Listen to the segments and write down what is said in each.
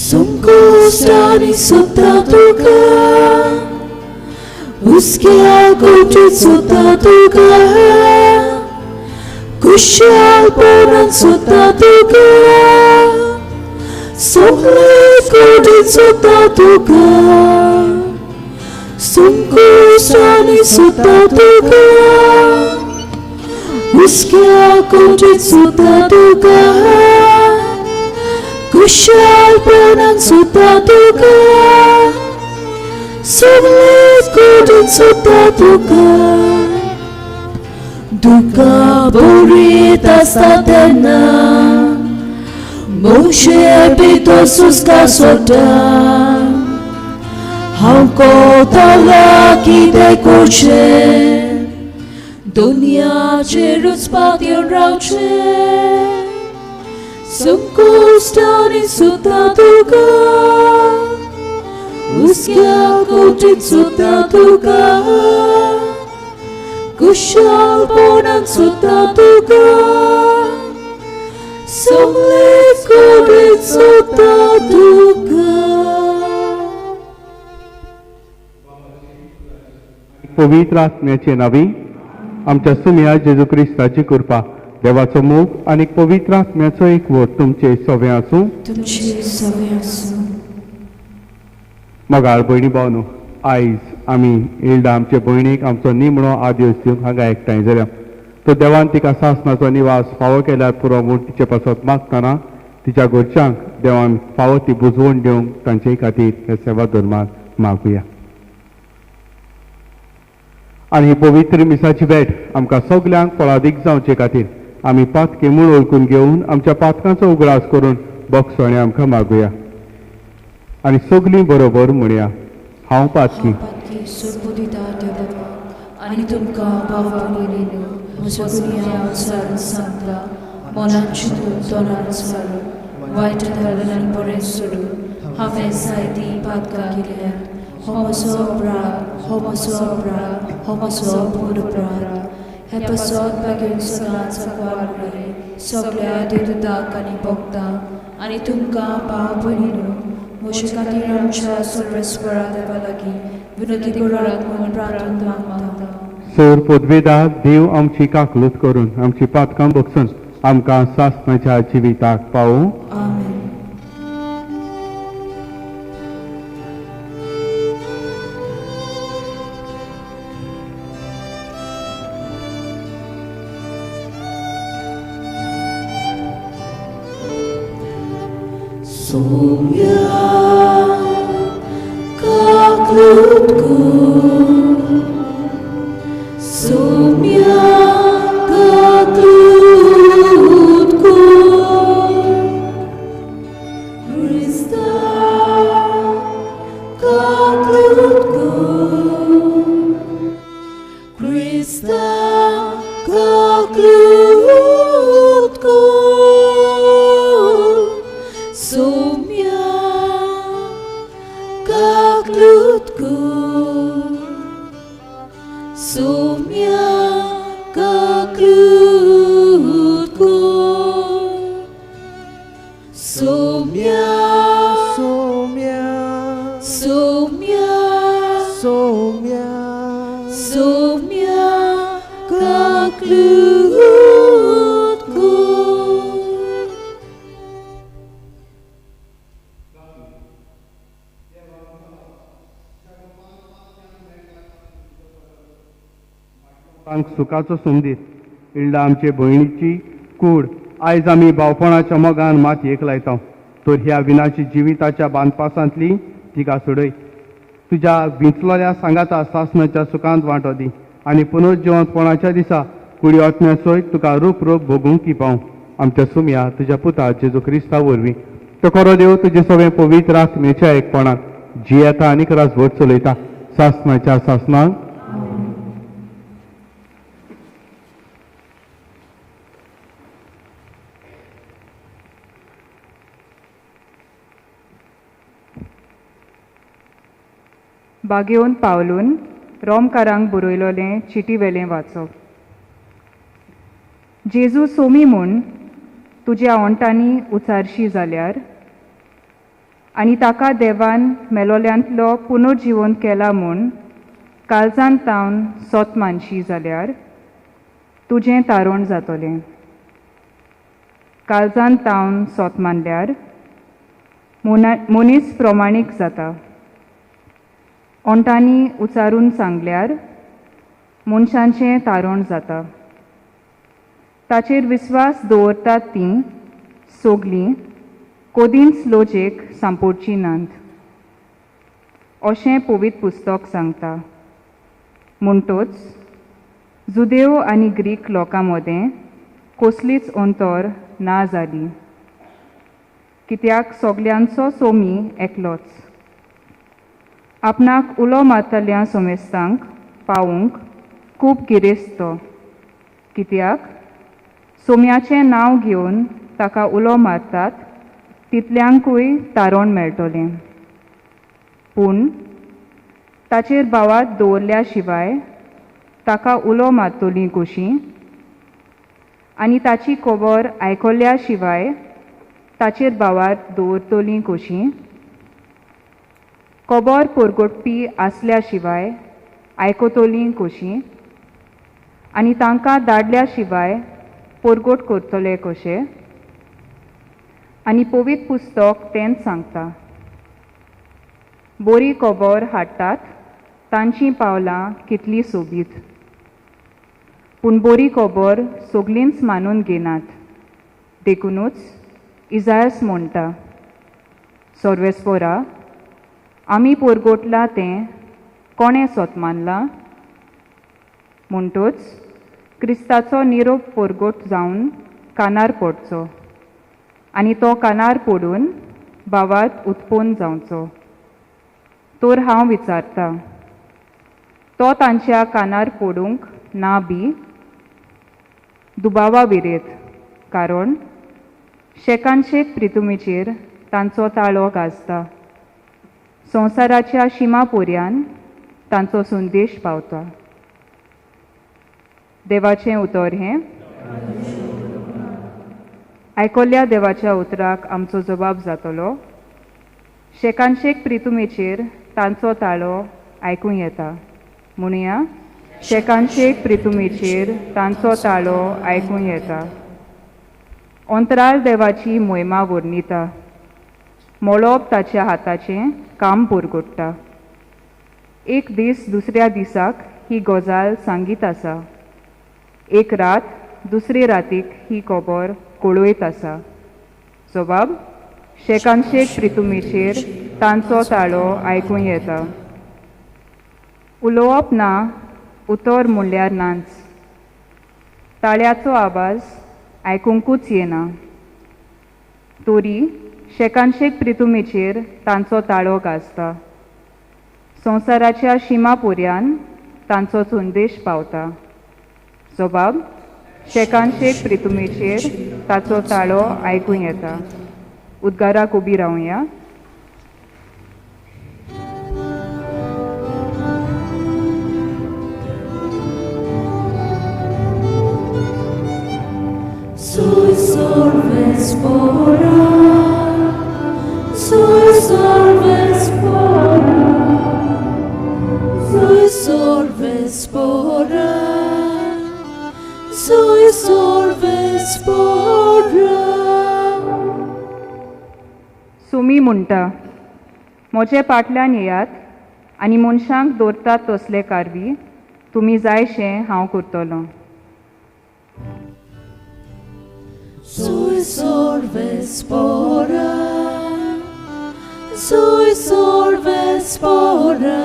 संकोचानी सुद्धा तुका हुस्क्या कोटीत सुद्धा तुका कुशालपणान सुद्धा तुका सगळे कोटीत सुद्धा तुका संकोचानी सुद्धा तुका हुस्क्या कोटीत सुद्धा तुका कुशालपणान सुद्धा तुका सगळे कोटीत सुद्धा तुका दुःखा भरीत आसता तेन्ना मोशे भितर सुस्का सोडटा हांव कोताला कितें करचें दुनियाचेर उचपाक येवन रावचें संकोश्टांनी सुद्धा तुका हुस्क्या कोटीत सुद्धा तुका कुशालपणान सुद्धा तुका सगळे कोटीत सुद्धा तुका. पवित्र आत्म्याचे नावी आमच्या सुमया जेजू क्रिस्ताची कृपा, देवाचो मोग आनी पवित्र आत्म्याचो एकवट तुमचे सवे आसूं. तुमचे सवे आसूं. मोगाळ भयणी भावनो, आयज आमी इल्डा आमचे भयणीक आमचो निमणो आदेश दिवंक हांगा एकठांय जाल्या. तो देवान तिका सासणाचो निवास फावो केल्यार पुरो म्हूण तिचे पासत मागतना तिच्या घरच्यांक देवान फावो ती बुजवण दिवंक तांचे खातीर हे सेवा धर्मात मागुया. आनी ही पवित्र मिसाची भेट आमकां सगल्यांक फळादीक जावचे खातीर आमी पातके म्हूण वळखून घेवन आमच्या पातकांचो उगडास करून बक्षणे आमकां मागुया आनी सगलीं बरोबर म्हणया, हांव पातकी. आनी तुमकां भाव भयणींनो म्हजो गुन्यांव सारून सांगता, मनान चिंतून तोंडान सारून वायट धाडल्यान बरें सोडून हांवें जायतीं पातकां केल्यात. हो म्हजो अपराध, हो म्हजो अपराध, हो म्हजो व्हड अपराध. हे पासत बेगीन सदांच आंकवार सगळ्या देवदूतांक आनी भक्तांक आनी तुमकां भाव भयणींनो म्हजे खातीर आमच्या सर्वेस्परा देवा लागीं विनंती करात म्हूण प्रार्थना मागता. सर पदवेदार देव आमची काकलूत करून आमची पातकां बगसून आमकां सासणाच्या जिविताक पावूं. आमेन. Soumya kaklut kur, Soumya kaklut. काकलूत कर सोम्या काकलूत कर सोम्या काकलूत कर सोम्या सोम्या सोम्या सोम्या सोम्या काकलूत कर. तांक सुखाचो संदीत इल्डा आमचे भयणीची कूड आयज आमी भावपणाच्या मोगान मातयेक लायता तर ह्या विनाची जिविताच्या बांदपासांतली तिका सोडय. तुज्या विंचलोल्या सांगाता सासणाच्या सुखांत वांटो दी आनी पुनर्जिवंतपणाच्या दिसा कुडी आत्म्या सयत तुका रूप रूप भोगूंक की पावूं. आमच्या सुमया तुज्या पुता जेजू क्रिस्ता वरवीं. तो खरो देव तुजे सगळें पवित्र आत्मेच्या एकपणान जियेता आनी राजवट चलयता सासणाच्या सासणाक. बागेवन पावलून रोमकारांक बरयलोलें चिटी वेलें वाचप. जेजू सोमी म्हूण तुज्या ओंठांनी उचारशी जाल्यार आनी ताका देवान मेलोल्यांतलो पुनर्जिवन केला म्हूण काळजान तावन सोत मानशी जाल्यार तुजें तारण जातलें. काळजान तावन सोत मानल्यार मनीस प्रमाणीक जाता. ओंठांनी उचारून सांगल्यार मनशांचें तारण जाता. ताचेर विस्वास दवरतात तीं सोगलीं कोदींच लोजेक सांपोडची नात अशें पवित्र पुस्तक सांगता. म्हणटोच जुदेव आनी ग्रीक लोकां मदें कसलीच अंतर ना जाली, कित्याक सगल्यांचो सोमी एकलोच. आपणाक उलो मारतल्या सोमेस्तांक पावूंक खूब गिरेस्त तो, कित्याक सोम्याचें नांव घेवन ताका उलो मारतात तितल्यांकूय तारण मेळटलें. पूण ताचेर भावात दवरल्या शिवाय ताका उलो मारतलीं कशीं आनी ताची खबर आयकल्या शिवाय ताचेर भावात दवरतलीं कशीं? खबर परगटपी आसल्या शिवाय आयकतलीं कशीं आनी तांकां धाडल्या शिवाय परगट करतले कशे? आनी पवित्र पुस्तक तेंच सांगता, बरी खबर हाडटात तांचीं पावलां कितलीं सोबीत, पूण बरी खबर सगलींच मानून घेनात. देखुनूच इजायस म्हणटा, सर्वेस्पोरा आमी परगटलां तें कोणें सोत मानलां? म्हणटोच क्रिस्ताचो निरोप परगट जावन कानार पडचो आनी तो कानार पडून भावात उत्पन्न जावचो. तर हांव विचारता, तो तांच्या कानार पडूंक ना बी दुबावा विरेत, कारण शेकानशेक प्रितुमीचेर तांचो ताळो गाजता, संवसाराच्या शिमा पोरयान तांचो संदेश पावता. देवाचें उतर हें. आयकल्ल्या देवाच्या उतराक आमचो जबाब जातलो. शेकानशेक प्रितुमेचेर तांचो ताळो आयकूं येता. म्हणुया, शेकानशेक प्रितुमेचेर तांचो ताळो आयकूं येता. अंतराळ देवाची मोहिमा वर्णिता, मळब ताच्या हाताचें काम पुरगुट्टा. एक दीस दुसऱ्या दिसाक ही गजाल सांगीत आसा, एक रात दुसरे रातीक ही खबर कळयत आसा. जबाब, शेकानशेक प्रितुमेचेर तांचो ताळो आयकूं येता. उलोवप ना, उतर म्हणल्यार नाच. ताळ्याचो आवाज आयकुंकूच येना, तरी शेकानशेक प्रितुमेचेर तांचो ताळो गाजता, संवसाराच्या शिमा पोरयान तांचो संदेश पावता. जबाब, शेकानशेक प्रितुमेचेर ताचो ताळो आयकूं येता. उद्गाराक उबी रावया. Sui solves ora, sui solves ora, sui solves ora, sui solves ora. Sumi म्हणटा, म्हजे पाटल्यान येयात आनी मनशांक दवरतात तसले कारवी तुमी जायशें हांव करतलो. Sui solves ora, sui solves ora,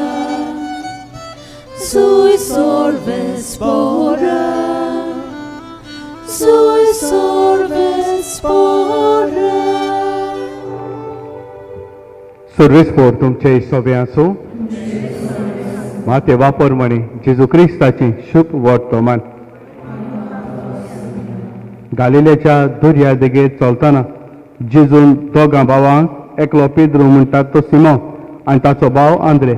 sui solves ora, sui solves ora. Service for तुमचे सोबे आसूं. माते वापर म्हणी जेजू क्रिस्ताची शुभ वर्तमान. गालिलेच्या दर्या देगेर चलतना जेजून दोगां भावांक, एकलो पेद्रू म्हणटात तो सिमो आनी ताचो भाव आंद्रे,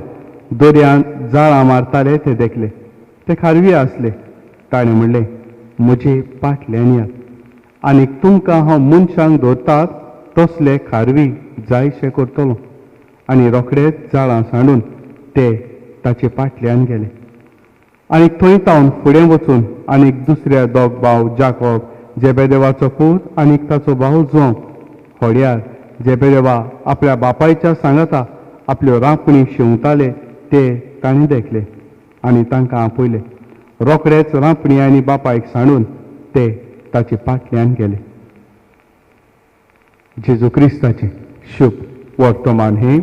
दर्यांत जाळां मारताले ते देखले. ते खारवी आसले. ताणें म्हणलें, म्हजे पाटल्यान यात आनी तुमकां हांव मनशांक दवरतात तसले खारवी जायशे करतलो. आनी रोखडेच जाळां सांडून ते ताचे पाटल्यान गेले. आनी थंय तावन फुडें वचून आनीक दुसऱ्या दोग भाव जाकोब जेबेदेवाचो पूत आनीक ताचो भाव जोंव होड्यार जेबेदेवा आपल्या बापायच्या सांगाता आपल्यो रांपणी शिंवताले ते तांणी देखले आनी तांकां आपयले. रोखडेच रांपणी आनी बापायक सांडून ते ताचे पाटल्यान गेले. जेजू क्रिस्ताचें शुभ वर्तमान हें.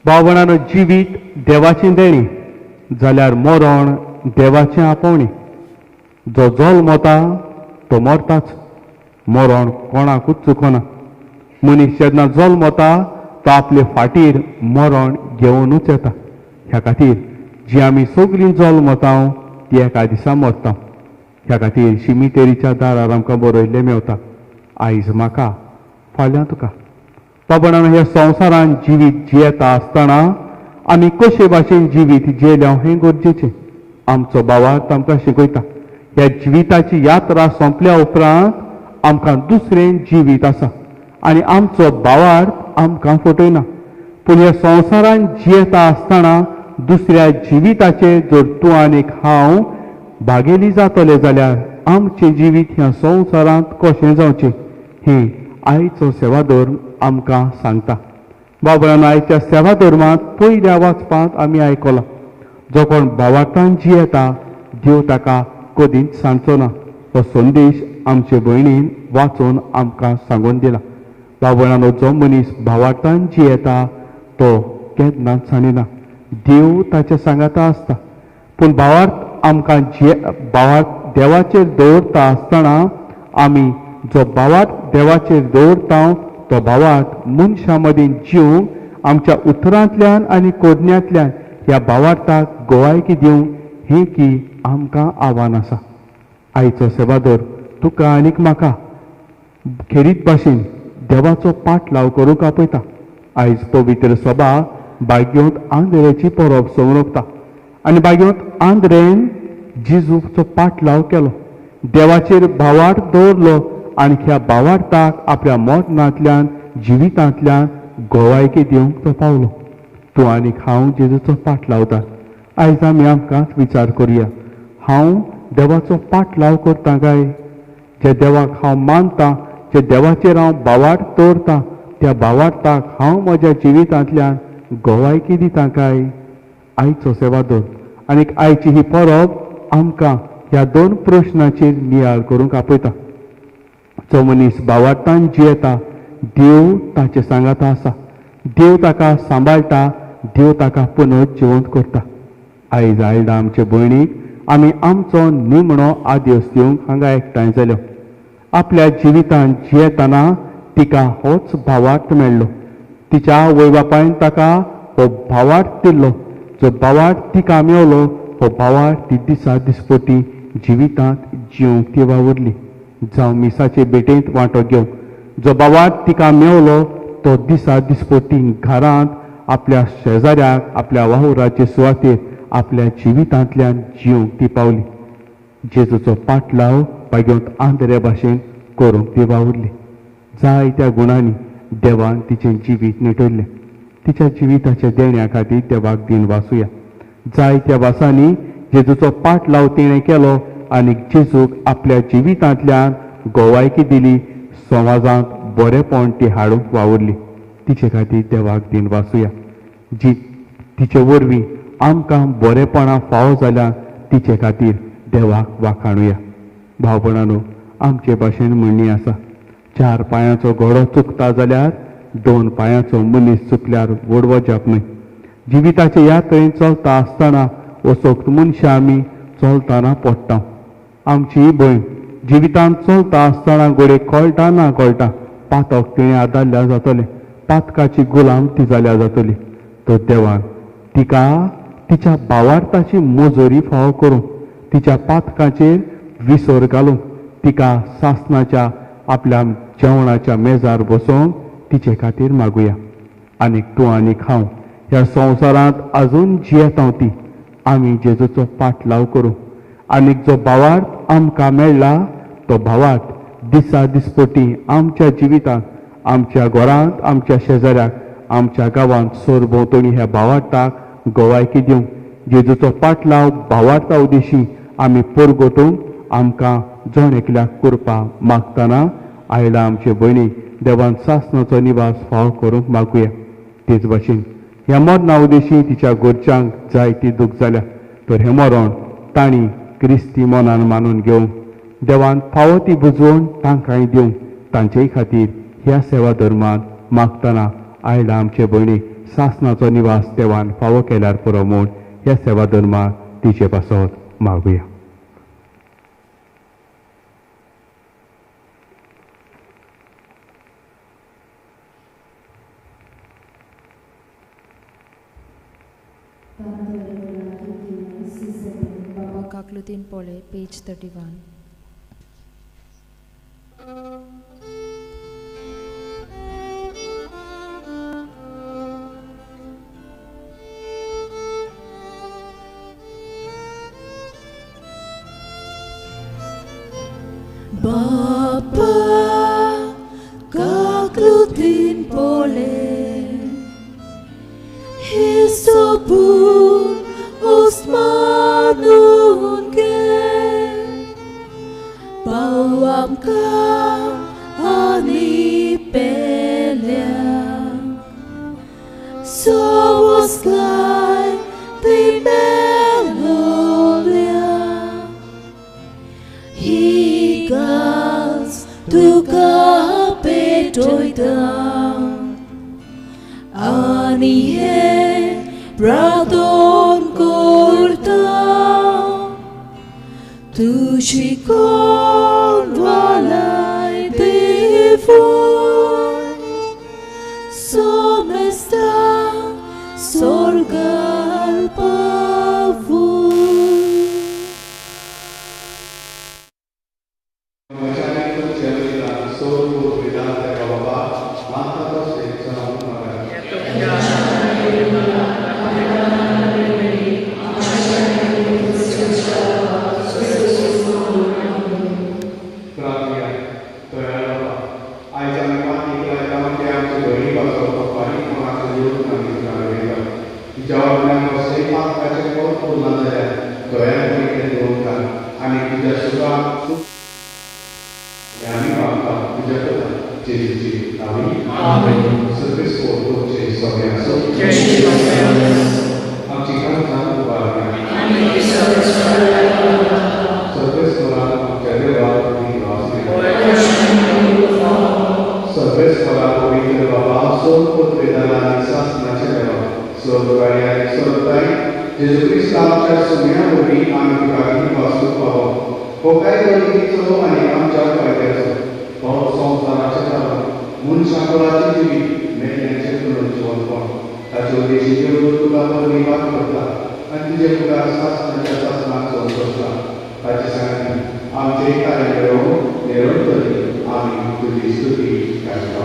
भावणानो, जिवीत देवाचें देणें जाल्यार मरण देवाचें आपोवणें. जो जल्मता तो मरताच, मरण कोणाकूच चुकना. मनीस जेन्ना जल्मता तो आपले फाटीर मरण घेवनूच येता. ह्या खातीर जी आमी सगळीं जल्मता ती एका दिसा मरता. ह्या खातीर शिमितेरीच्या दारार आमकां बरयल्लें मेवता, आयज म्हाका फाल्यां तुका. बाबणान ह्या संवसारान जिवीत जियेता आसतना आमी कशे भाशेन जिवीत जियेल्या हें गरजेचें. आमचो भावार्थ आमकां शिकयता, ह्या जिविताची यात्रा सोंपल्या उपरांत आमकां दुसरें जिवीत आसा आनी आमचो भावार्थ आमकां फटयना. पूण ह्या संवसारान जियेता आसतना दुसऱ्या जिविताचेर जर तूं आनीक हांव भागेली जातले जाल्यार आमचें जिवीत ह्या संवसारांत कशें जावचें हें आयचो सेवाधर्म आमकां सांगता. बाबरान आयच्या सेवाधर्मांत पयल्या वाचपांत आमी आयकलां, जो कोण भावार्थान जियेता देव ताका कदींच सांगचो ना. हो संदेश आमचे भयणीन वाचून आमकां सांगून दिला. बाबरानो, जो मनीस भावार्थान जियेता तो केन्नाच सांडिना, देव ताच्या सांगाता आसता. पूण भावार्थ आमकां भावार्थ देवाचेर दवरता आसतना आमी जो भावार्थ देवाचेर दवरता तो भावार्थ मनशां मदीं जिवंक आमच्या उतरांतल्यान आनी कोदण्यांतल्यान ह्या भावार्थाक गोवायकी दिवंक हें की आमकां आव्हान आसा. आयचो सेवादोर तुका आनीक म्हाका खेरीत भाशेन देवाचो पाटलाव करूंक आपयता. आयज पवित्र सभा बाग्योंत आंद्रेची परब समरोपता आनी बाग्योंत आंद्रेन जेजूचो पाटलाव केलो, देवाचेर भावार्थ दवरलो आनी ह्या भावार्थाक आपल्या मरणांतल्यान जिवितांतल्यान गोवायकी दिवंक तो पावलो. तूं आनीक हांव जेजूचो पाटलावता. आयज आमी आमकांच विचार करुया, हांव देवाचो पाटलाव करता काय? जे देवाक हांव मानता, जे देवाचेर हांव भावार्थ दवरता, त्या भावार्थाक हांव म्हज्या जिवितांतल्यान गोवायकी दिता काय? आयचो सेवादोर आनीक आयची ही परब आमकां ह्या दोन प्रश्नाचेर नियाळ करूंक आपयता. जो मनीस भावार्थान जियेता देव ताचे सांगाता आसा, देव ताका सांबाळटा, देव ताका पुनर्जिवंत करता. आयज आयला आमचे भयणीक आमी आमचो निमणो आदेश दिवंक हांगा एकठांय जाल्यो. आपल्या जिवितांत जियेतना तिका होच भावार्थ मेळ्ळो. तिच्या आवय बापायन ताका हो भावार्थ दिल्लो. जो भावार्थ तिका मेवलो हो भावार्थ ती दिसा दिसपटी जिवितांत जिवंक ती वावुरली. जावं मिसाचे भेटेंत वांटो घेवंक जो भावार्थ तिका मेवलो तो दिसा दिसपटी घरांत आपल्या शेजाऱ्याक आपल्या वावराचे सुवातेर आपल्या जिवितांतल्यान जिवंक ती पावली. जेजूचो पाटलाव भाग्योंत आंधरे भाशेन करूंक ती वावुरली. जायत्या गुणांनी देवान तिचें जिवीत निटयल्लें. तिच्या जिविताच्या देण्या खातीर देवाक दिन वासूया. जायत्या वासांनी जेजूचो पाटलाव तिणें केलो आनी जेजूक आपल्या जिवितांतल्यान गोवायकी दिली. समाजांत बरेपण ती हाडूंक वावुरली. तिचे खातीर देवाक दिन वासूया. जी तिचे वरवीं आमकां बरेपणां फावो जाल्या तिचे खातीर देवाक वाखाणुया. भावपणानो, आमचे भाशेन म्हणणी आसा, 4 पांयांचो घोडो चुकता जाल्यार 2 पांयांचो मनीस चुकल्यार व्हड वजाप न्हय. जिविताचे यात्रेन चलता आसतना वसोक्त मनशां आमी चलतना पडटा. आमची भंय जिवितांत चलता आसतना घडये कळटा ना कळटा पातक तिणें आदारल्या जातलें, पातकाची गुलाम ती जाल्या जातली. तर देवान तिका तिच्या भावार्थाची मजुरी फावो करूं, तिच्या पातकाचेर विसर घालूं, तिका सासणाच्या आपल्या जेवणाच्या मेजार बसोवन तिचे खातीर मागुया. आनीक तूं आनीक हांव ह्या संवसारांत अजून जियेता ती आमी जेजूचो पाटलाव करूं आनीक जो भावार्थ आमकां मेळ्ळा तो भावार्थ दिसा दिसपटी आमच्या जिवितांत, आमच्या घरांत, आमच्या शेजाऱ्याक, आमच्या गांवांत सरभोंवतणी ह्या भावार्थाक गोवायकी दिवंक जेजूचो पाटलाव भावार्था उदेशी आमी परगटूंक आमकां जण एकल्याक कृपा मागतना आयला आमचे भयणी देवान सासणाचो निवास फावो करूंक मागुया. तेच भाशेन ह्या मरणा उदेशी तिच्या घरच्यांक जायती दूख जाल्या, तर हें मरण तांणी क्रिस्ती मनान मानून घेवंक देवान फावो ती बुजवण तांकांय दिवंक तांचेय खातीर ह्या सेवा धर्मान मागतना आयला आमचे भयणी सासणाचो निवास देवान फावो केल्यार पुरो म्हूण ह्या सेवा धर्मान तिचे पासत मागुया. बाबा काकलुतीन पोळे, पेज 31. बाबा काकलुतीन पोळे हिसोपून उस्मानून गे पाव आमकां आनी पेल्यांक सोवसलाय ती मेलोल्या ही गाज तुका पेटोयता आनी हे प्रार्थन करता तुजी कोण वालाय देवून सोमेस्ता सोर्गार पावून. ताचे उद्देशी देव तुका परबी करता आनी तुजे मुखार सासणाच्या सासणाक संतोषता. ताचे सांगाती आमचे कार्य मेळोवन निरंतरी आमी तुजी स्तुती करता.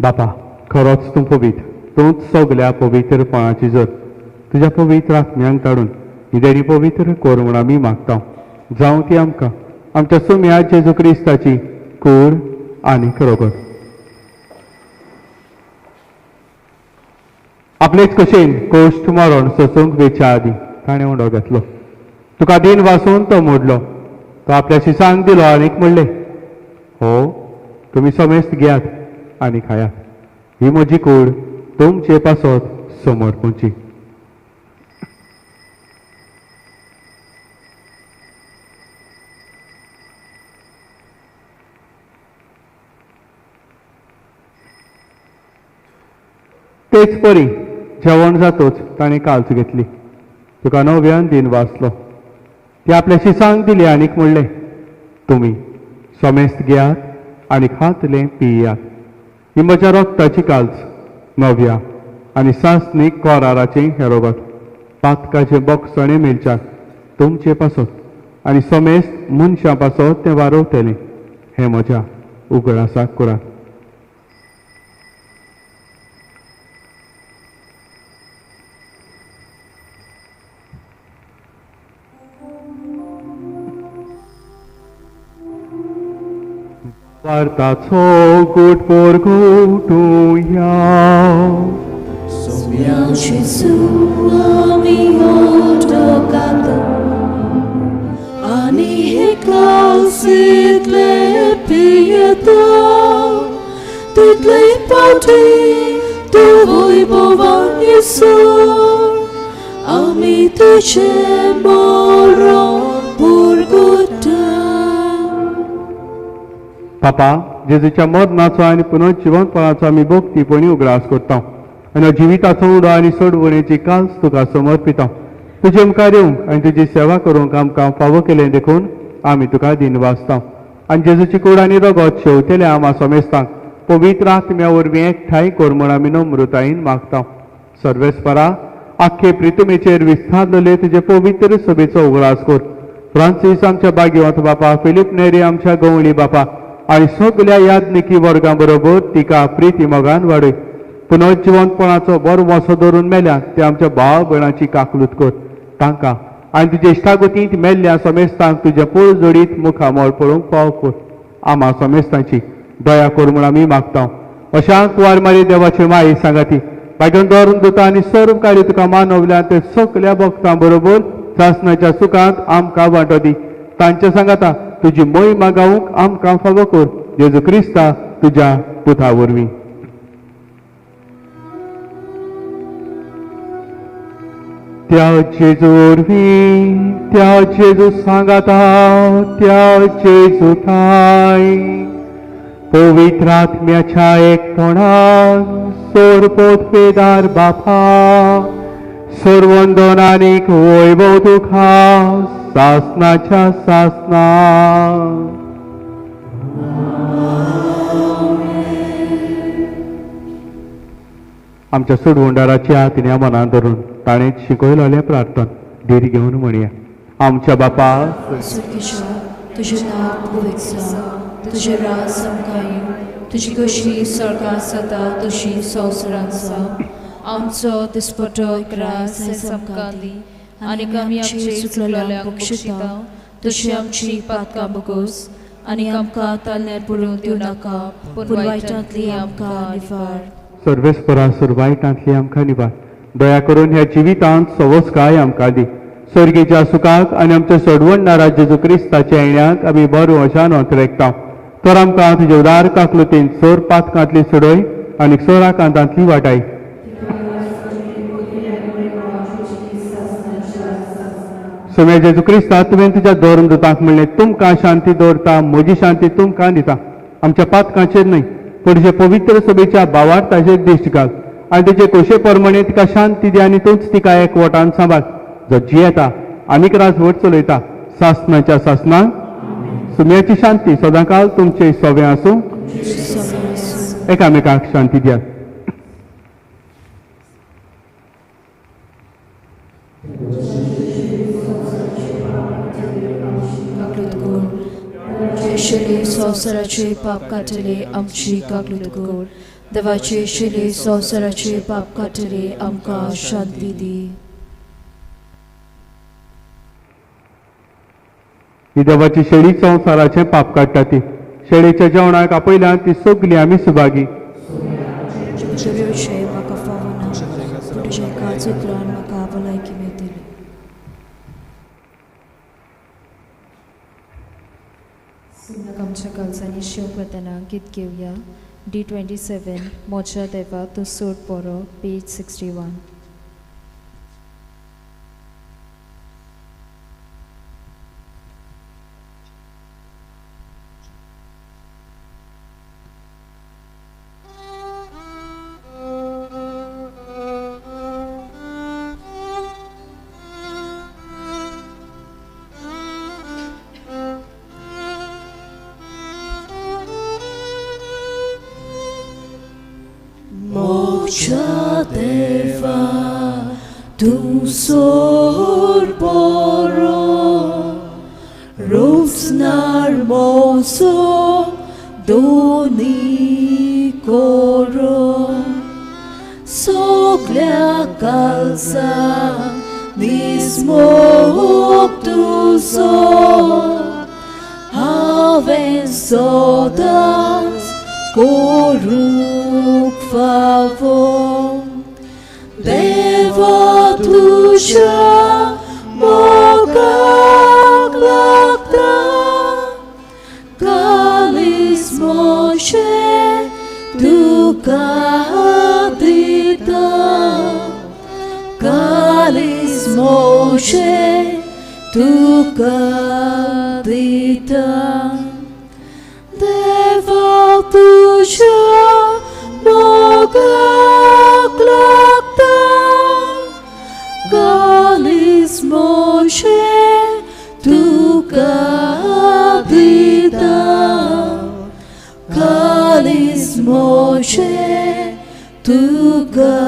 बापा, खरोच तूं पवित्र, तूंच सगल्या पवित्रपणाची जर तुज्या पवित्र आत्म्यांक काडून ही देणी पवित्र कर म्हूण आमी मागता. जावं ती आमकां आमच्या सुम्या जेजू क्रिस्ताची कूड आनी खरोखर. आपलेच कशेन कोश्ट मरण सोसूंक वेच्या आदीं ताणें उंडो घेतलो. तुका दिन वासून तो मोडलो. तो आपल्या शिसांक दिलो आनीक म्हणलें, हो तुमी समेस्त घेयात आनी खायात, ही म्हजी कूड तुमचे पासत समर्पूची. तेच परी जेवण जातोच ताणें काल्च घेतली. तुका नव्यान दिन वाचलो. ती आपल्या शिसांक दिली आनीक म्हणलें, तुमी समेस्त घेयात आनी खातलें पियात, ही म्हज्या रक्ताची काल्च नव्या आनी सासणीक कोराराचें हें रोगत पातकाचें बक्षणें मेळच्याक तुमचे पासत आनी समेस्त मनशां पासत तें वारवतलें. हें म्हज्या उगडासाक करात. वार्ताचो गोट पोरगोटुया. आमी तुझे मरण पुरगुटा. पापा, जेजूच्या मरणाचो आनी पुनर्जिवनपणाचो आमी भक्तीपणी उगडास करता आनी जिविताचो उडो आनी सोडवणेची काल्स तुका समर्पिता. तुजे मुखार येवंक आनी तुजी सेवा करूंक आमकां फावो केलें देखून आमी तुका दिन वाचता. आनी जेजूची कूड आनी रगत शेवतेले आमा समेस्तांक पवित्र आत्म्या वरवीं एकठांय कर म्हूण आमी नम्रतायेन मागता. सर्वेस्परा, आख्खे प्रितुमेचेर विस्तारलेले तुजे पवित्र सभेचो उगडास कर. फ्रांसीस आमच्या बागिवंत बापा, फिलीप नेरी आमच्या गवळी बापा आनी सगल्या यादनिकी वर्गां बरोबर तिका प्रिती मोगान वाडय. पुनर्जिवंतपणाचो बरो वासो धरून मेल्या ते आमच्या भाव भयणाची काकलूत कर. तांकां आनी तुजे इश्टागतींत मेल्ल्या समेस्तांक तुजें पोळ जोडीत मुखामळ पळोवंक फाव कर. आमा समेस्तांची दया कर म्हूण आमी मागता. अशा कुवार मारी देवाची माई सांगाती बागेवन दवरून दिता आनी सर्व कार्य तुका मानवल्या ते सगल्या भक्तां बरोबर सासणाच्या सुखांत आमकां वांटो दी. तांच्या सांगाता तुजी मोहिमा गावंक आमकां फावो कर. जेजू क्रिस्ता तुज्या पुता वरवीं. त्या जेजू वरवीं, त्या जेजू सांगाता, त्या जेजू थांय पवित्र आत्म्याच्या एकपणान सोरपोत पेदार बापा सर्वंदन आनीक वैभव तुका सासनाच्या सासना. आमच्या सोडवणदाराच्या तिन्या मनान धरून ताणें शिकयलेलें प्रार्थन धीर घेवन म्हणया. आमच्या बापा, तुजें नांव पवित्र जावं, तुजें राज आमकां येवं, तुजी कशी स्वर्गांत जाता तशी संवसारांत जावं. आमचो दिसपटो ग्रास आमकां दी आनी आमी आमचे चुकलेल्यांक बक्षिता तशी आमची पातकां बगोस आनी आमकां तालण्यार पडूंक दिवं नाका, पूण वायटांतली आमकां निवार. सर्वेस्परा, सुरवायटांतली आमकां निवार. दया करून ह्या जिवितांत सवसकाय आमकां दी. स्वर्गेच्या सुखाक आनी आमच्या सोडवणदारा जेजू क्रिस्ताच्या येण्याक आमी बरो अशा नोंद तर आमकां तुज्या उदार काकलुतीन सोर पातकांतली सोडय आनी सोरा कांतांतली वाटाय. सोम्या जेजू क्रिस्ता, तुवें तुज्या धर्म दुतांक म्हणलें, तुमकां शांती दवरता, म्हजी शांती तुमकां दिता. आमच्या पातकांचेर न्हय पूण तुज्या पवित्र सभेच्या भावार्थाचेर दिश्ट घाल आनी तुजे कोशे प्रमाणे तिका शांती दी आनी तूंच तिका एकवटान सांबाळ, जो जियेता आनीक राजवट चलयता सासनाच्या सासनाक. सुम्याची शांती सदांकाल तुमचे सोवे आसूं. एकामेकाक शांती दिया. शिले संवसाराचे पाप काडटले आमची काकलूत कर. देवाचे शिले संवसाराचे पाप काडटले आमकां शांती दी. ही देवाची शेळी संवसाराचें पाप काडटा ती शेळीच्या जेवणाक आपयल्यान ती सगली आमी सुभागी. तुजे विशय म्हाका फावना, पूण तुज्या एकाच उतरान म्हाका भलायकी मेळटली. आमच्या काळजांनी शेव करतना गीत घेवया. D27 मोज्या देवा तूं सोड बरो, पेज 61. Mocha deva tu sor poro rosnar moso doni koro soglia calza nismok tu so haven sodas koruk favor deva tusha mokak lakta kalis moshe tukadita kalis moshe tukadita deva tusha mokak lakta kalis moshe tukadita kalis moshe tukadita.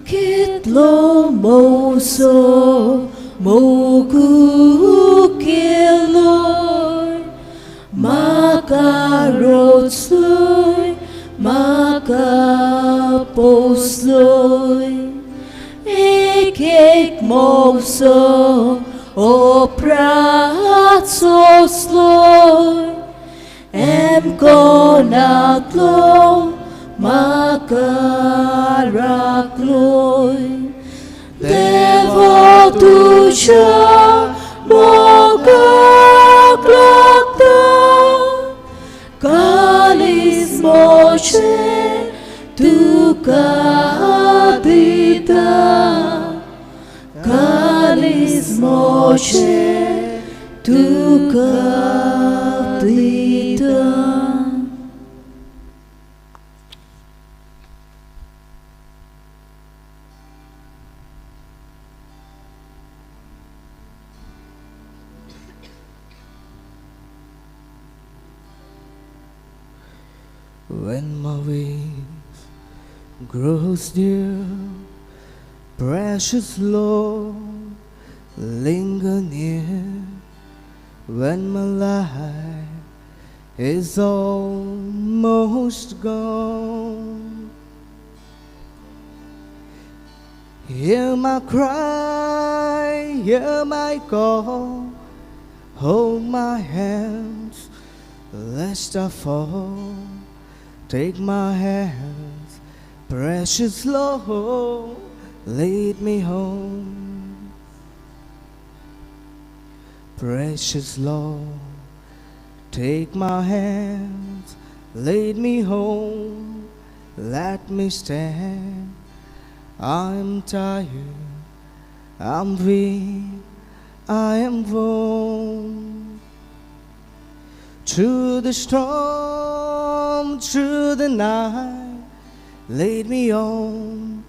Kitlo moso moku keloy makarotsloy makaposloy ek ek moso opratsosloy emkonatlo makarakloy deva tusha mokak lakta kalis moshe tukadita kalis moshe tukadita. When my ways grows dear, precious Lord, linger near when my life is almost gone. Hear my cry, hear my call, hold my hands, lest I fall. Take my hands, precious Lord, lead me home. Precious Lord, take my hands, lead me home, let me stand. I'm tired, I'm weak, I am worn. Through the storm, through the night, lead me on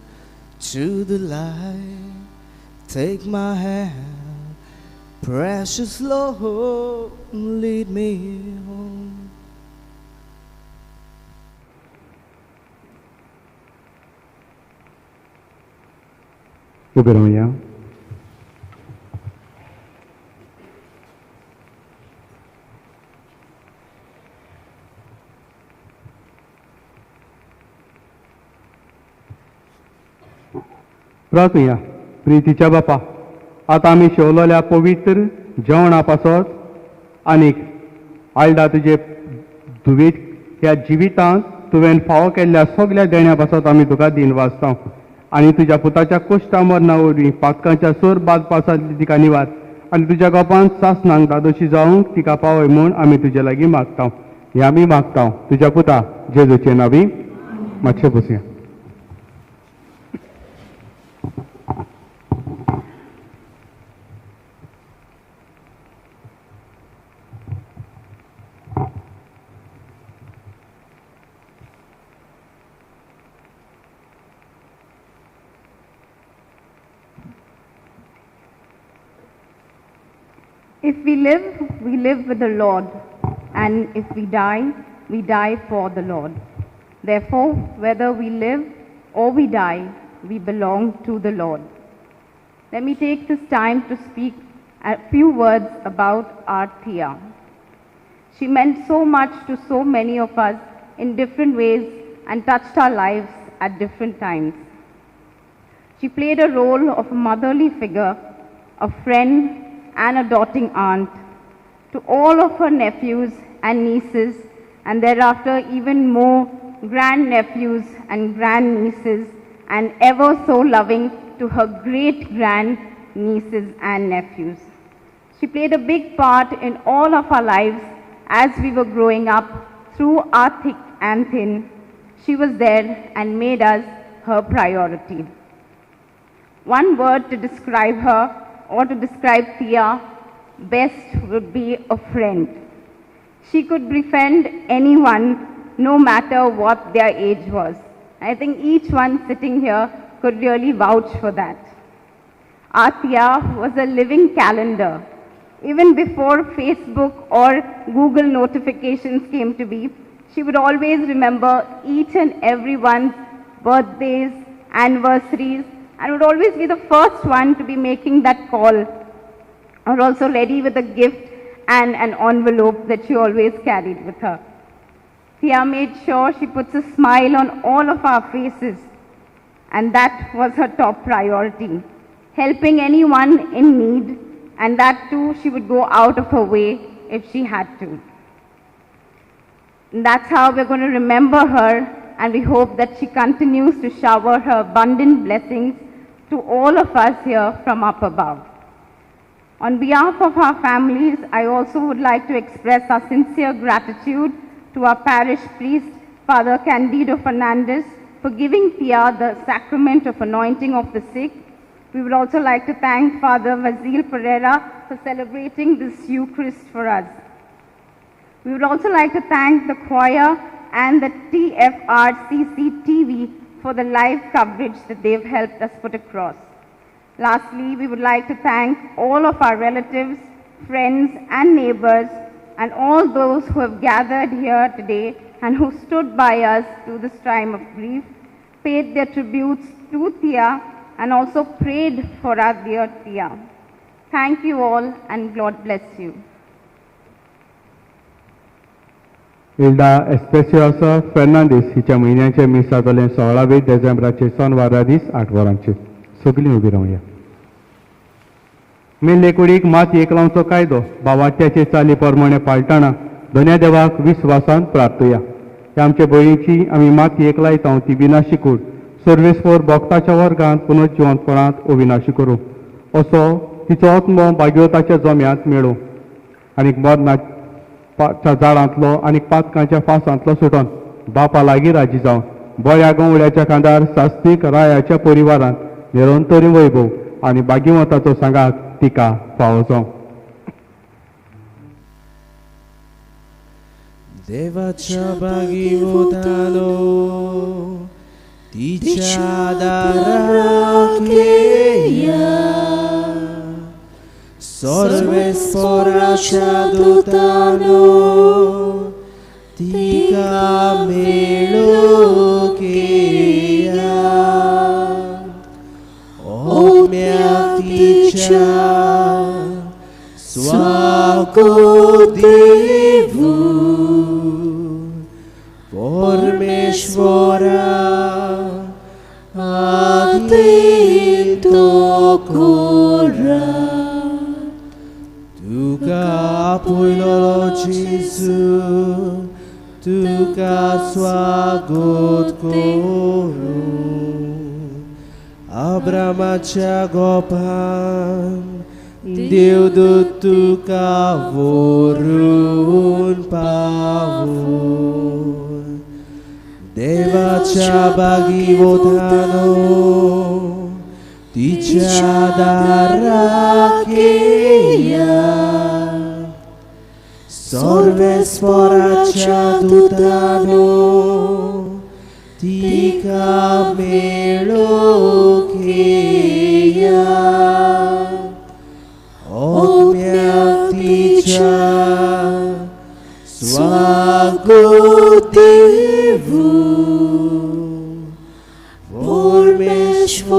to the light. Take my hand, precious Lord, lead me home. उबे रावया. प्रार्थुया. प्रितीच्या बापा, आतां आमी शेवलोल्या पवित्र जेवणा पासत आनीक Ida तुजे धुवेक ह्या जिवितांत तुवें फावो केल्ल्या सगल्या देण्या पासत आमी तुका दिन वाचता आनी तुज्या पुताच्या कोश्टा मरणा वरवीं पातकांच्या सोर बाद पासांतली तिका निवार आनी तुज्या गोपान सासनांक दादोशी जावंक तिका पावय म्हूण आमी तुजे लागीं मागता. हें आमी मागता तुज्या पुता जेजूचे नांवी. मातशें बसया. If we live, we live with the Lord, and if we die, we die for the Lord. Therefore, whether we live or we die, we belong to the Lord. Let me take this time to speak a few words about our Thea. She meant so much to so many of us in different ways and touched our lives at different times. She played a role of a motherly figure, a friend, and a doting aunt to all of her nephews and nieces, and thereafter even more grandnephews and grandnieces, and ever so loving to her great-grand nieces and nephews. She played a big part in all of our lives as we were growing up through our thick and thin. She was there and made us her priority. One word to describe her or to describe Thea best would be a friend. She could befriend anyone, no matter what their age was. I think each one sitting here could really vouch for that. Our Thea was a living calendar. Even before Facebook or Google notifications came to be, she would always remember each and everyone's birthdays, anniversaries, and would always be the first one to be making that call, or also ready with a gift and an envelope that she always carried with her. Thea made sure she puts a smile on all of our faces, and that was her top priority. Helping anyone in need, and that too she would go out of her way if she had to. And that's how we're going to remember her, and we hope that she continues to shower her abundant blessings to all of us here from up above. On behalf of our families, I also would like to express our sincere gratitude to our parish priest, Father Candido Fernandez, for giving Thea the sacrament of anointing of the sick. We would also like to thank Father Vasil Pereira for celebrating this Eucharist for us. We would also like to thank the choir and the TFRCC TV for the live coverage that they've helped us put across. Lastly, we would like to thank all of our relatives, friends, and neighbors, and all those who have gathered here today and who stood by us through this time of grief. paid their tributes to Tia and also prayed for our dear Tia. Thank you all and God bless you. Hilda Especiosa Fernandes हिच्या म्हयन्याचें मीस जातलें 16 डिसेंबराचे सोनवारा दीस 8 वरांचेर. सगलीं उबी रावया. मेल्ले कुडीक मातयेक लावचो कायदो बावाट्याचे चाली प्रमाणे पाळटना धन्या देवाक विस्वासान प्रार्थुया. ह्या आमचे भयणीची आमी मातयेक लायता ती विनाशी कूड सर्वेस्पर भक्ताच्या वर्गांत पुनर्जिवंतपणांत अविनाशी करूं असो तिचो आत्मो भाग्यवताच्या जम्यांत मेळूं आनीक मरणाच्या जाळांतलो आनी पातकांच्या फासांतलो सुटोन बापा लागीं राजी जावन बऱ्या गवळ्याच्या खांदार सास्तीक रायाच्या परिवारांत निरंतरी वैभव आनी भाग्यवंताचो सांगात तिका फावो जावं. देवाच्या भागीवतानो तिच्या दाराक येया, सर्वेस्पराच्या दुतानो तिका मेळूंक येया, ओम्याक तिच्या स्वागत देवू परमेश्वरा आदितो कोरा. तुका आपयलोलो जेजू तुका स्वागत करूं, अब्रामाच्या गोपान देवदूत तुका व्हरून पावूं, देवाच्या भागीवतानो तिच्या दाराक येया, सर्वेस्पराच्या दुतानो तिका मेळूंक येया, ओम्याक तिच्या स्वागत देवू परमेश्वरा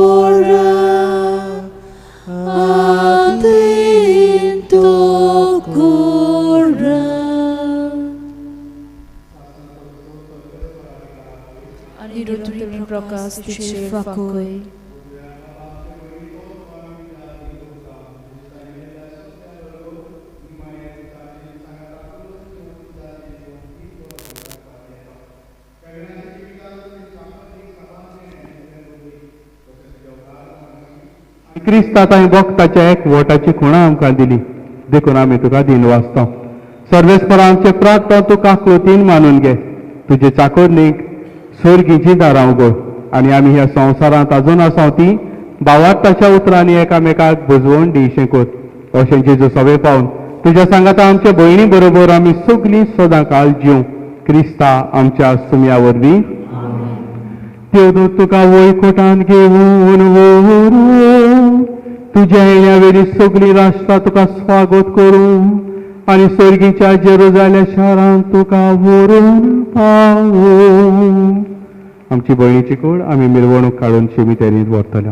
आदितो कोरा. आनी रुद्री प्रकाश तिचेर फांकय. क्रिस्तांत आनी भक्ताच्या एकवटाची खुणां आमकां दिली देखून आमी तुका दिन वाचता. सर्वेस्परा आमचे प्रार्थना तूं काकळुतीन मानून घे. तुजे चाकोरणीक सर्गीची दारां उगड आनी आमी ह्या संवसारांत अजून आसा ती भावार्थाच्या उतरांनी एकामेकाक बुजवण दिवशें कर. अशें जेजू सवे पावन तुज्या सांगाता आमच्या भयणी बरोबर आमी सगलीं सदां काल जीव क्रिस्ता आमच्या सुम्या वरवीं. देवदूत तुका वयकुटान घेवन व्हरूं, तुज्या येण्या वेली सगळीं राष्ट्रां तुका स्वागत करूं आनी सर्गीच्या जेरुजाल्या शारांत तुका व्हरून पावूं. आमची भयणीची कूड आमी मिरवणूक काडून शिमितेरींत व्हरतले.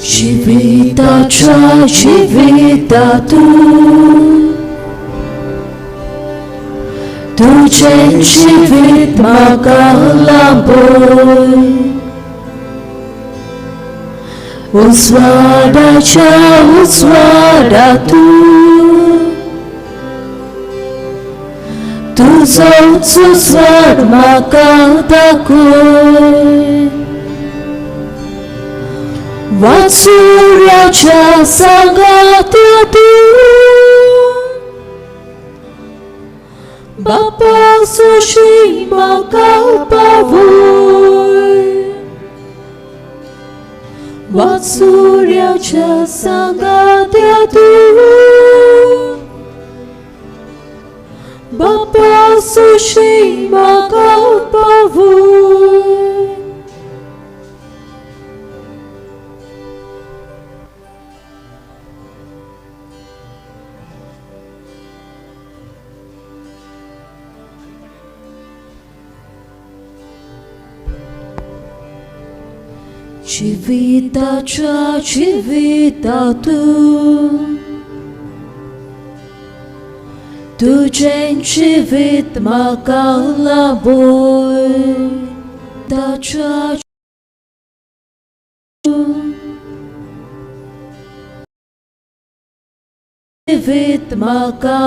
जिविताच्या जिवितातून तुझें जिवीत म्हाका लाभय, उजवाडाच्या उजवाडातून तुजोच उजवाड म्हाका दाखय. वात्सुर्याच्या सांगातातून बापा सोशी म्हाका पावय वात्सुर्याच्या सांगात्या तूं बापा सोशी म्हाका पावय. जिविताच्या जिवितातूं तुजें जिवीत म्हाका लाभय ताच्या जिवीत म्हाका.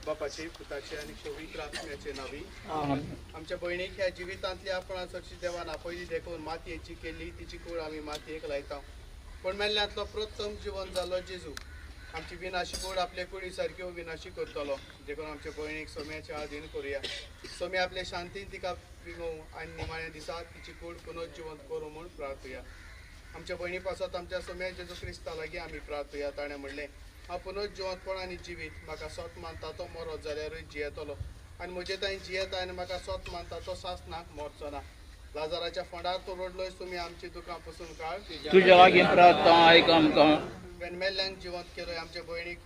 बापाचे पुताचे आनी पवित्र आत्म्याचे नावी. आमच्या भयणीक ह्या जिवितांतली आपणा चडशी देवान आपयली देखून मातयेची केली तिची कूड आमी मातयेक लायता. पूण मेल्ल्यांतलो प्रथम जिवन जाल्लो जेजू आमची विनाशी कूड आपले कुडी सारक्यो विनाशी करतलो. देखून आमच्या भयणीक सोम्याच्या आधीन करुया. सोमी आपले शांतीन तिका विंगोवं आनी निमाण्या दिसा तिची कूड पुनर्जिवंत करूं म्हूण प्रार्थुया. आमच्या भयणी पासत आमच्या सोम्या जेजू क्रिस्ता लागीं आमी प्रार्थुया. ताणें म्हणलें, हांव पुनर्जिवंतपण आनी जिवीत, म्हाका सोत मानता तो मरत जाल्यारूय जियेतलो आनी म्हजे तांय जियेता आनी म्हाका सोत मानता तो सासनाक मरचो ना. लाजाराच्या फोंडार तूं रडलोय, तुमी आमची दुकां पुसून काड. तुज्या लागीं प्रार्थना आयक आमकां. तुवें मेल्ल्यांक जिवंत केलोय, आमच्या भयणीक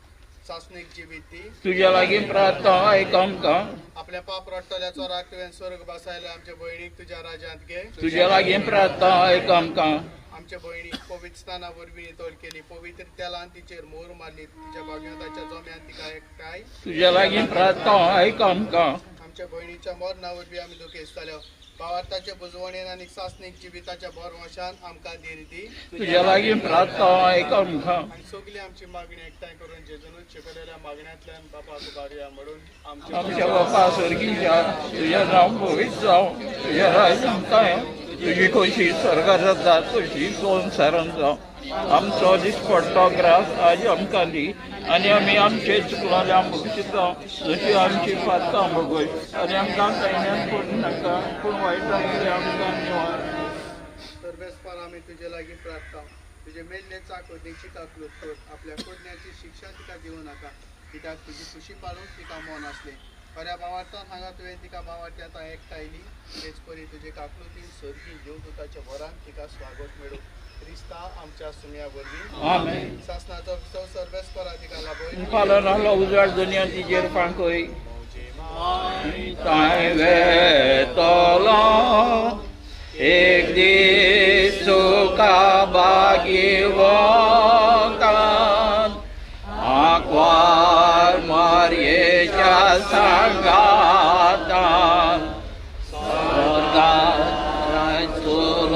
सासणीक जिवीत दी. तुज्या लागीं प्रार्थना आयक आमकां. आपल्या पाप रडटल्या चोराक तुवें स्वर्ग बसायलो, आमच्या भयणीक तुज्या राज्यांत घे. तुज्या लागीं प्रार्थना आयक आमकां. आमच्या भयणीक पवित्र स्नाना वरवीं नितळ केली, पवित्र तेलान तिचेर मोर मारली, तिच्या भाग्यवताच्या जम्यान तिका एकठांय. तुज्या लागीं प्रार्थना आयक आमकां. आमच्या भयणीच्या मरणा वरवीं आमी दुखेस्त जाल्या, भावार्थाच्या बुजवणेन आनी सासणीक जिविताच्या भरवंशान आमकां धीर दी. तुज्या लागीं प्रार्थना आयक आमकां. आनी सगळी आमची मागणी एकठांय करून जेजूनच शिकयलेल्या मागण्यांतल्यान बापाक उबारुया म्हणून आमच्या बापा स्वर्गीच्या, तुझ्या नांव पवित्र जावं, तुझ्या राज्य आमकां येवं, तुजी खोशी स्वर्गार जाता तशी संवसारांत जावं. आमचो दिसपडटो ग्रास आज आमकां दी आनी आमी आमचे चुकलाल्या भोगशिता जशी आमची पातकां भोगय आनी आमकां सैन्यांत पडूं नाका पूण वायटांतले आमकां निवार. सर्वेस्पर आमी तुजे लागीं प्रार्थना, तुजे मेल्ले चाकोदीची काकलूत कर, आपल्या कोडण्याची शिक्षा तिका दिवं नाका, कित्याक तुजी खुशी पाळूंक तिका मन आसलें. खऱ्या भावार्थान हांगा तुवें तिका भावार्थ्यांत एकठांयली, तेच परी तुजे काकलुतीन सर्गी देवदूताच्या भरान तिका स्वागत मेळूं. क्रिस्ता आमच्या सुम्या वरवीं. आमेन. सासनाचो विसव सर्वेस्परा तिका लाभय. पालनालो उजवाड दुनिया तिजेर फांकय. तांय वेतलो एक दीस तुका भाग्यवंतान आंकवार मारयेच्या सांगातान स्वर्गात राजतलो.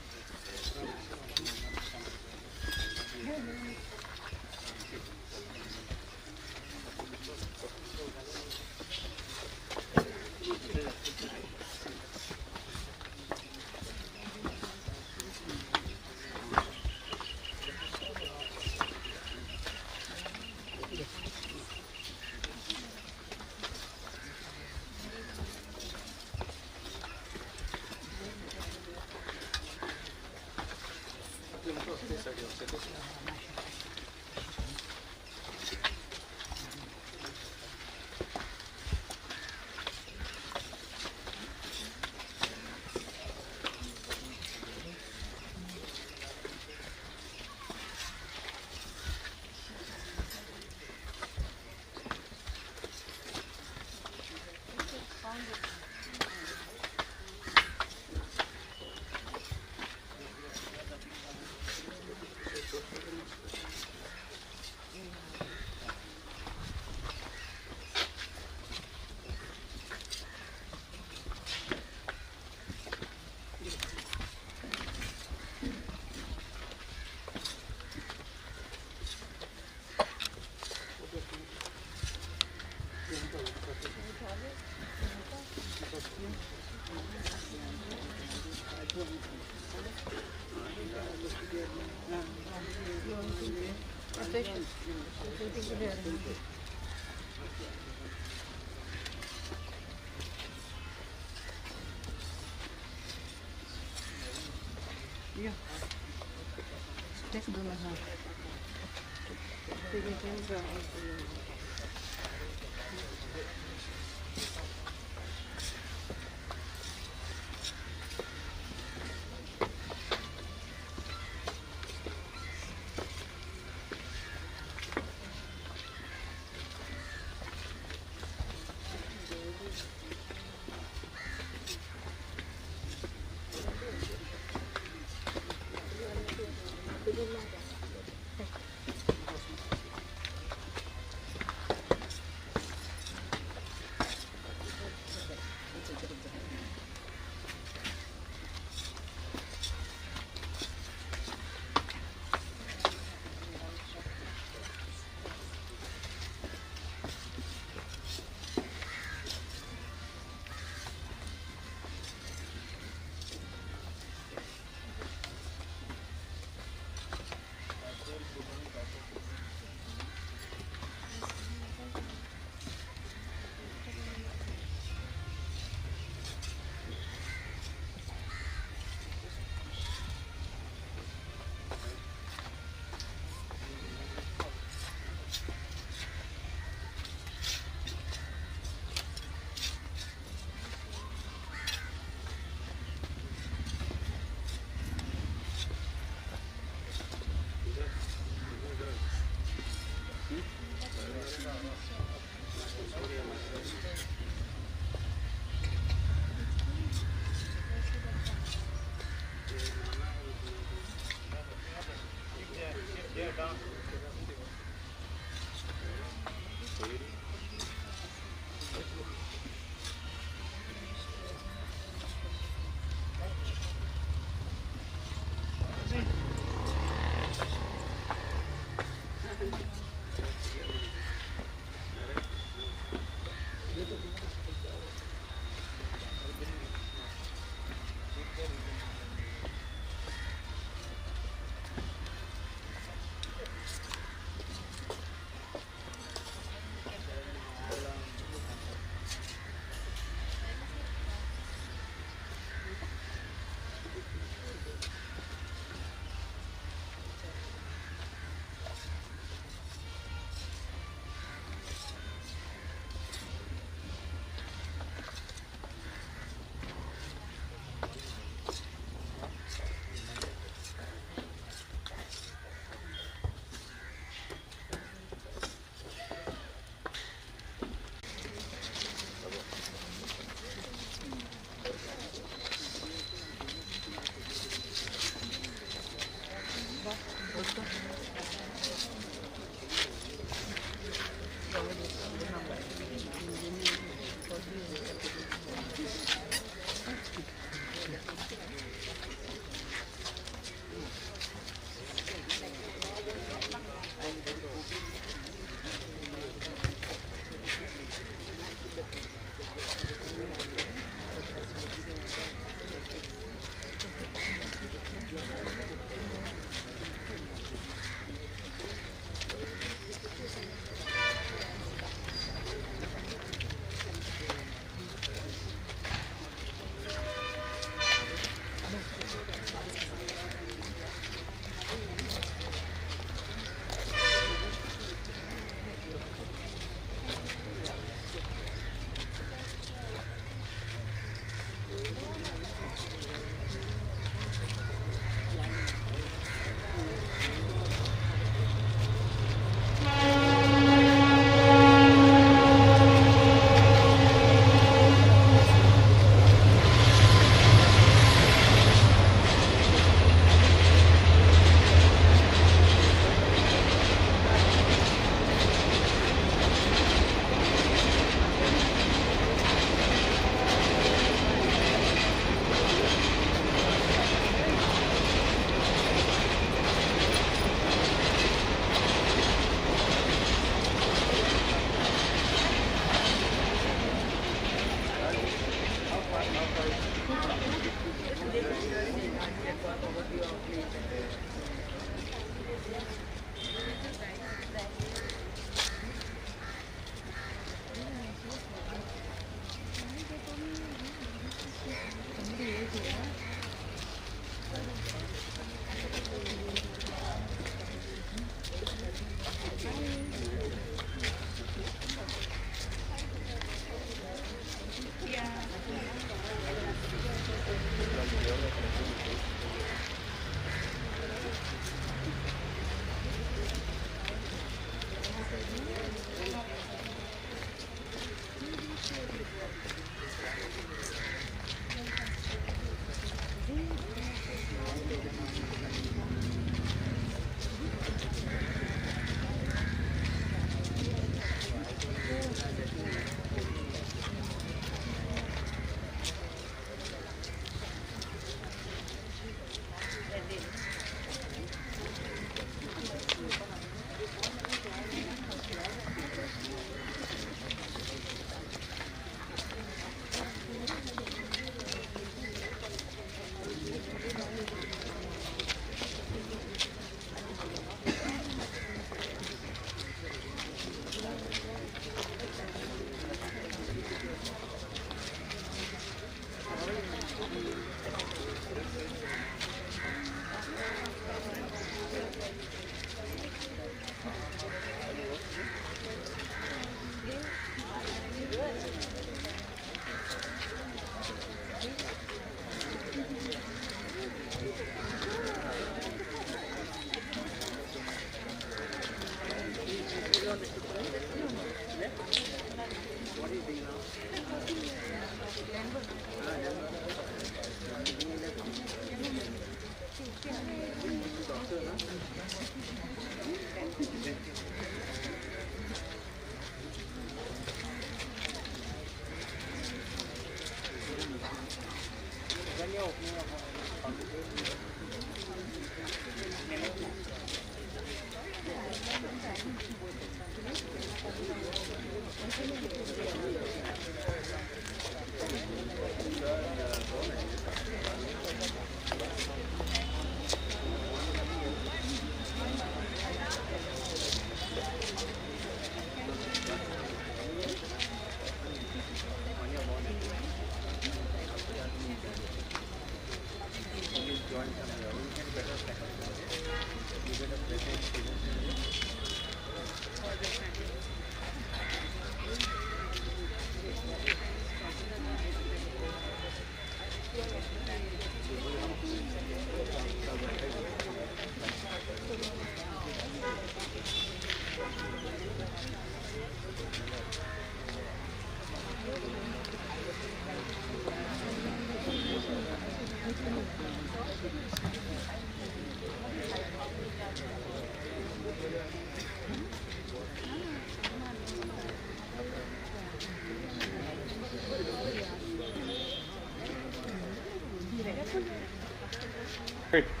Great.